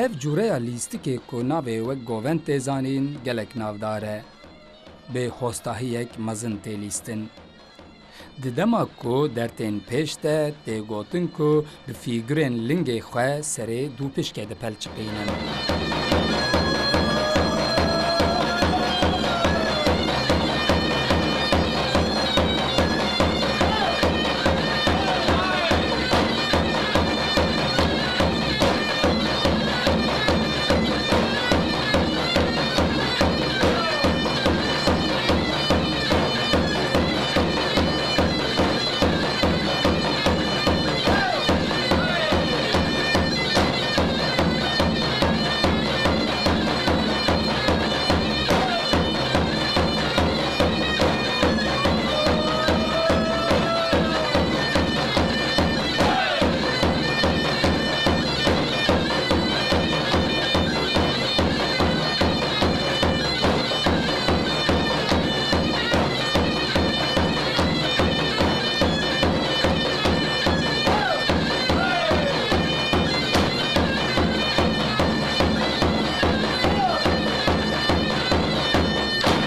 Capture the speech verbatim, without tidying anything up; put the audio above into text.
Ev cûreya lîstikê ku navê wek govend tê zanîn, gelek navdar e. Bi hostahiyek mezin tê lîstin. Di dema ku dertên pêş de tê gotin ku bi fîgurên lingê xwe serê dû pişkê dipelçiqînin.